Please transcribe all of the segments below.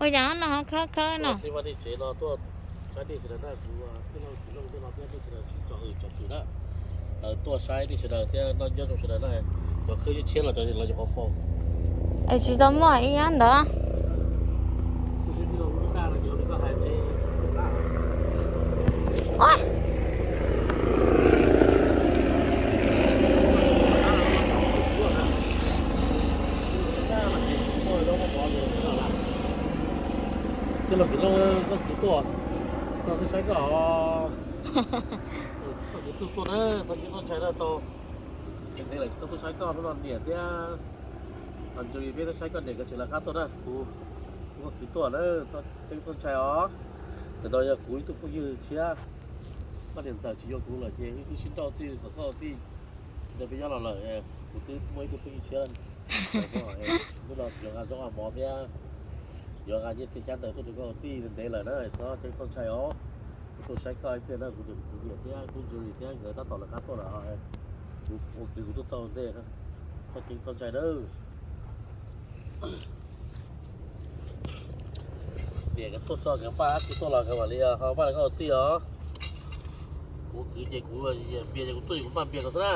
Yog no ho khawb khawb no. Tej vaj tej tsev no tuaj saib nej sawv daws na, kuv tij laug Kim Looj tuaj no thiab nej sawv daws tsis tso hwm tso khwm na. Lawv tuaj saib nej sawv daws thiab noj nyob zoo sawv daws na. Cov khawb tshiab tshiab los cov los yog qhov faus. Es tsis tau muaj ib nyab ntawd. Tij laug Kim Looj, koj kwv tuaj, txog tuaj saib koj. Koj kwv tuaj na, txog txoj ntshai na tau. Ntev lawm tsis tau tuaj saib koj, hnub no niam thiab Ntxoov Lis peb tuaj saib koj, niam nkawd tseem lawv qab tuaj na. Kuv, kuv koj kwv tuaj na, txog txoj ntshai os. Ntawm no yog kuv ib tug phooj ywg tshiab, koj niam ntxawm tsis yuav kuv lawm ces wb twb sib nrauj txij thaum koj tij ntawd peb nyob los lawm, kuv twb muaj ib tug phooj ywg tshiab. Hnub no yuav nqa zaub nqa mov thiab yuav nqa nyiaj txiag xyab ntawv tuaj rau koj tij ntev lawm na, txhob ceeb txhob ntshai os. Kuv tuaj saib koj ib pliag na, kuv niam thiab kuv Ntxoov Lis thiab nkawd tab tom lawv qab tuaj lawm. Kuv ua kwv kuv tuaj txog ntej, txhob ceeb txhob ntshai nawb. Niam nkawd tuaj txog nkawd npaj dab tsi tuaj los nkawd mam li ho npaj rau koj ua tij os. Kuv kwv ces kuv npias ces kuv tuaj ces kuv npaj npias ko xwb na.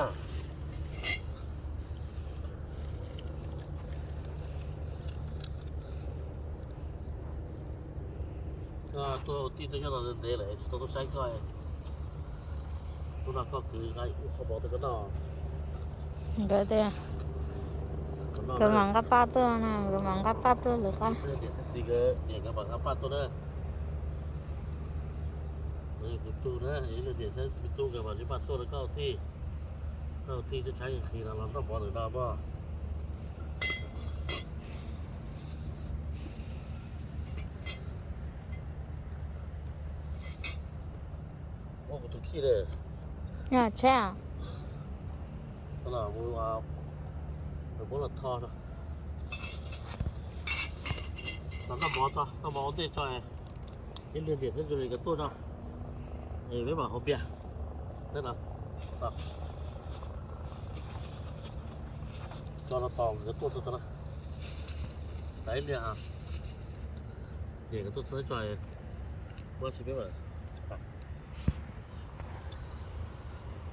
Tuaj ua tij tuaj nyob no ntev lawm tsis tau tuaj saib koj. Hnub no koj kwv nqa ib qho mov tuaj rau koj noj. Nkawd tias nkawd mam nqa paj tuaj no, nkawd mam nqa paj tuaj lawv qab. Niam thiab txiv nkawd, niam nkawd mam nqa paj tuaj na. Kuv tug na, niam thiab txiv tub nkawd mam li paj tuaj rau koj tij. Koj tij tshaib tshaib nqhis no los noj mov ntawm no mog. Ua kuv tus khij li. Yog tsheb. Muab los tho, los noj mov tso, noj mov ua ntej tso. Ib pliag niam thiab Ntxoov Lis nkawd tuaj tso, es peb mam hau npias. Tso no tos nkawd tuaj tso, tos ib pliag, niam nkawd tuaj txog tso, muab tsis peb mam.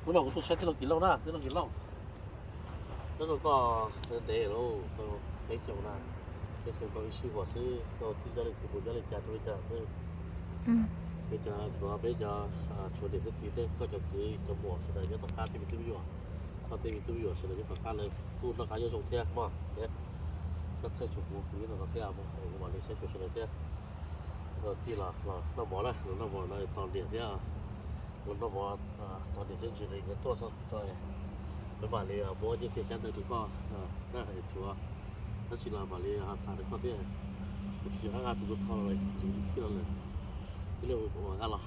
Hnub no kuv tuaj saib tij laug Kim Looj na, tij laug Kim Looj. Nyob zoo koj ntev lawm, tau peb xyoos na, peb xyoos tau ib sij huam xwb, koj tij nyob li koj puas nyob li cas rau li cas xwb. Peb cov tshuav peb cov, tshuav niam thiab txiv thiab koj cov kwv cov muam sawv daws nyob tom qab, tej me tub me nyuam, koj tej me tub me nyuam sawv daws nyob tom qab lawv kuj noj qab nyob zoo thiab mog. Koj txhawj tshuav kuv kwv no thiab, kuv mam li saib xyuas sawv daws thiab. Tij los noj mov na, los noj mov no tos niam thiab, los noj mov tos niam thiab Ntxoov Lis nkawd tuaj tso, peb mam li muab nyiaj txiag xyab ntawv rau koj na, tshuav dab tsi los mam li tham rau koj thiab. Kuv tsis nqa tus tau tho los, tus khij los lawm, ib li ua nqa los.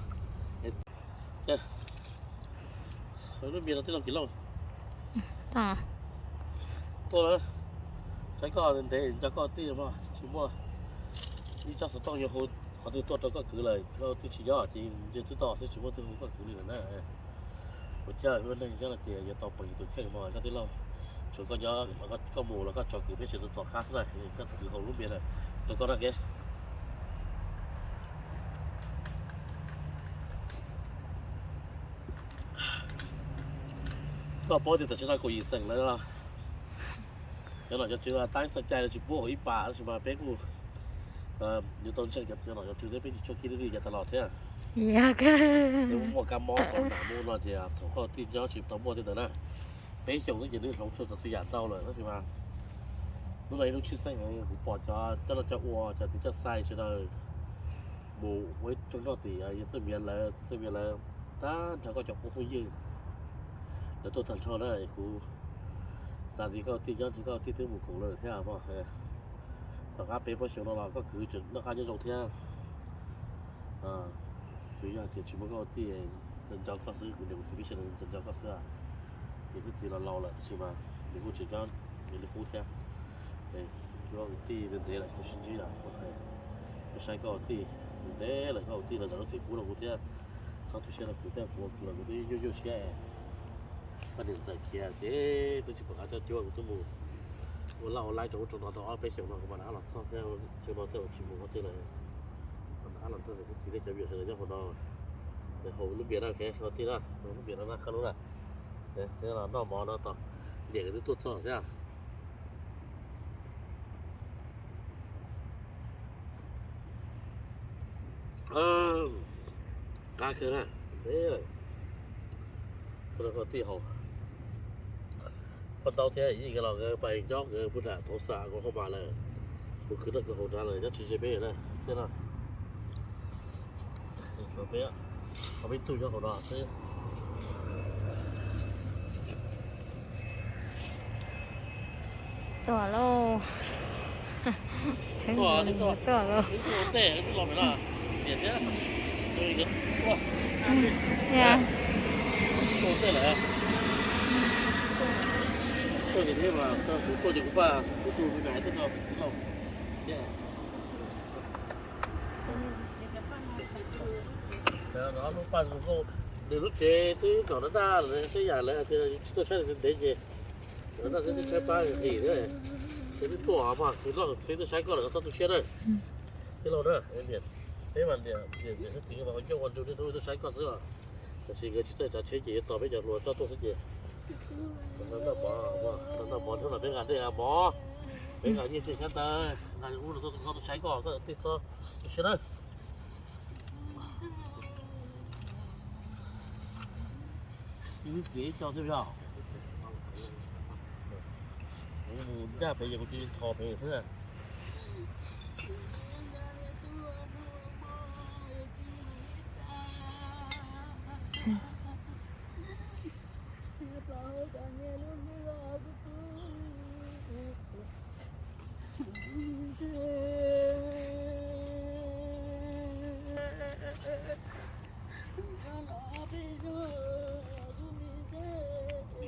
Lub npe no tij laug Kim Looj. Tuaj lawm, saib koj ntev nco koj tij mas tsis muaj ib tsob xov tooj yuav hu qhov twg tuaj rau koj kwv lawm, koj tij tsis nyob ces ntshe twb tau xwb tsis muaj twg hu koj kwv li lawm na. Ua cas ua neeg nyob no ces yuav tau peem tus kheej mas koj tij laug, tshuav koj nyob, koj mus los koj tso kwv peb sawv daws tom qab xwb na, koj kwv hu lub npe na rau koj na ke. Koj paub tias tam sim no kaum yim xeem lawm, cov nom cov tswv teeb txoj cai lawv tsis pub ib pas tab sis mas peb kuj yuav tau ntseeg cov nom cov tswv thiab peb tsis tshua kib li li yav tas los thiab. Peb muaj kab mob qhov nam mus no ces thaum koj tij nyob tsis tau muaj tej ntawd na. Peb xyoos xwb ces nws hloov txhua txhua yam ntau lawm tab sis mas hnub no ib hnub tshwj xeeb heev, kuv pom cov coj noj coj ua, cov txiv coj xais sawv daws mus ua ib rooj noj tim yawg Txawj Miav lawv, txiv Txawj Miav lawv, tag nrho koj cov phooj ywg lawv tuaj tag nrho na. Kuv xav tias koj tij nyob tsis, koj tij twb mus koom lawv thiab mog. Tom qab peb plaub xyoos no los koj kwv tseem noj qab nyob zoo thiab. Tsuas yog tias tsis muaj koj tij nco koj xwb, kuv niam kuv txiv peb sawv daws nco koj xwb. Niam thiab txiv los laus lawm tab sis mas nws kuj tseem nyob nws li qub thiab. Tij ntev lawm tsis tau sib ntsib, kuv saib koj tij ntev lawm, koj tij los zam lub txim pub rau kuv thiab. Txhob tu siab rau kuv thiab, kuv ua kwv los kuv twb nyuaj nyuaj siab. Koj niam ntxawm khiav ces twb tsis pom qab coj cuab, kuv twb mus Ua laj ua laiv rau ub rau no tau ob peb xyoos no kuv mam rov qab los txog thiab, xyoo no thiaj ua tsis mus qhov twg lawm. Rov qab los nrog niam thiab txiv thiab cov viam sawv daws nyob hauv no, ua lub npias na, ok, ua tij na, ua lub npias no na, koj lub na. Thiab los noj mov no tos, niam nkawd twb tuaj txog thiab. Qab kawg na, ntev lawm. Tij haus, poj ntaub thiab yeej los nkawd pais nyob nkawd puag nram thauv xam kuv hauv mas lawm. Kuv khwv noj khwv haus nrad lawm nyob tsis ze peb na thiab no. Peb, peb tug nyob hauv no xwb. Tuaj lauj. Tuaj lauj. Tej los pem no, niam thiab, tuaj, tuaj tej lawm. Tuaj ces thiab mas kuv tuaj ces kuv pab kuv tus me me hais tuaj no, tuaj no. Lub paj nkauj, nws lub tsev twb nrog dab dab lawm, seb yam lawv hais tias tsis tuaj saib nws ntev ces nrog dab dab twb tshaib plab nqhis thiab. Ces twb tuaj mas, peb tuaj saib koj lawm koj txhob tu siab na. Tij laug na, niam, peb mas niam, niam thiab txiv mas ua ncauj ua ntsug thiab, tuaj saib koj xwb os. Tiam sis nkawd tsis txawj tsav tsheb ces yuav tos peb cov hluas coj tuaj xwb ces. Noj mov, noj mov hnub no peb nqa dej mov, peb nqa nyiaj txiag xyab ntawv, nqa ub no tuaj, koj tuaj saib koj, koj tij txhob tu siab na. Ib lub txiav ib co xwb yog. Kuv mus ncaj pem ces kuv cia li thov pem xwb na.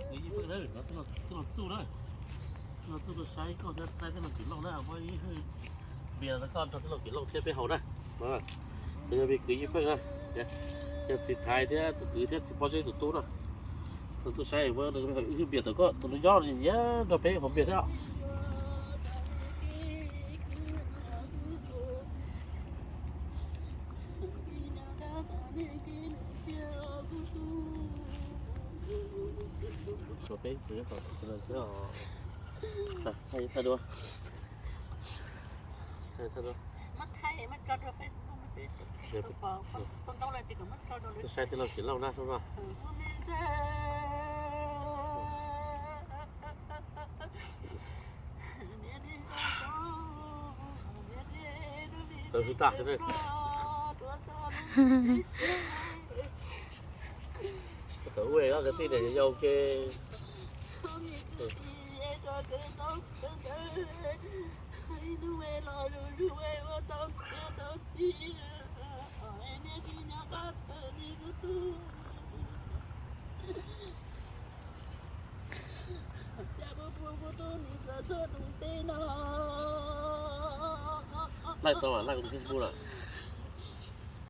Kwv Yij Pheej na, no tij laug Txuj na, tij laug Txuj tuaj saib koj thiab saib tij laug Kim Lauj na, muab ib hwj npias rau koj nrog tij laug Kim Lauj thiab peb haus na. Yog me kwv Yij Pheej na, yog txiv Thaiv thiab tus kwv thiab txiv Pob Zeb tus tub na. Tuaj saib muab ib hwj npias tau koj tus nus nyob nyiam nrog peb haus npias thiab. Thaij dua. Saib tij laug Kim Lauj na, saib no. Tawv hwj tag. Tawv ua kwv tij niam yau ke. Laij tau mas laij kuv tus Facebook lawm.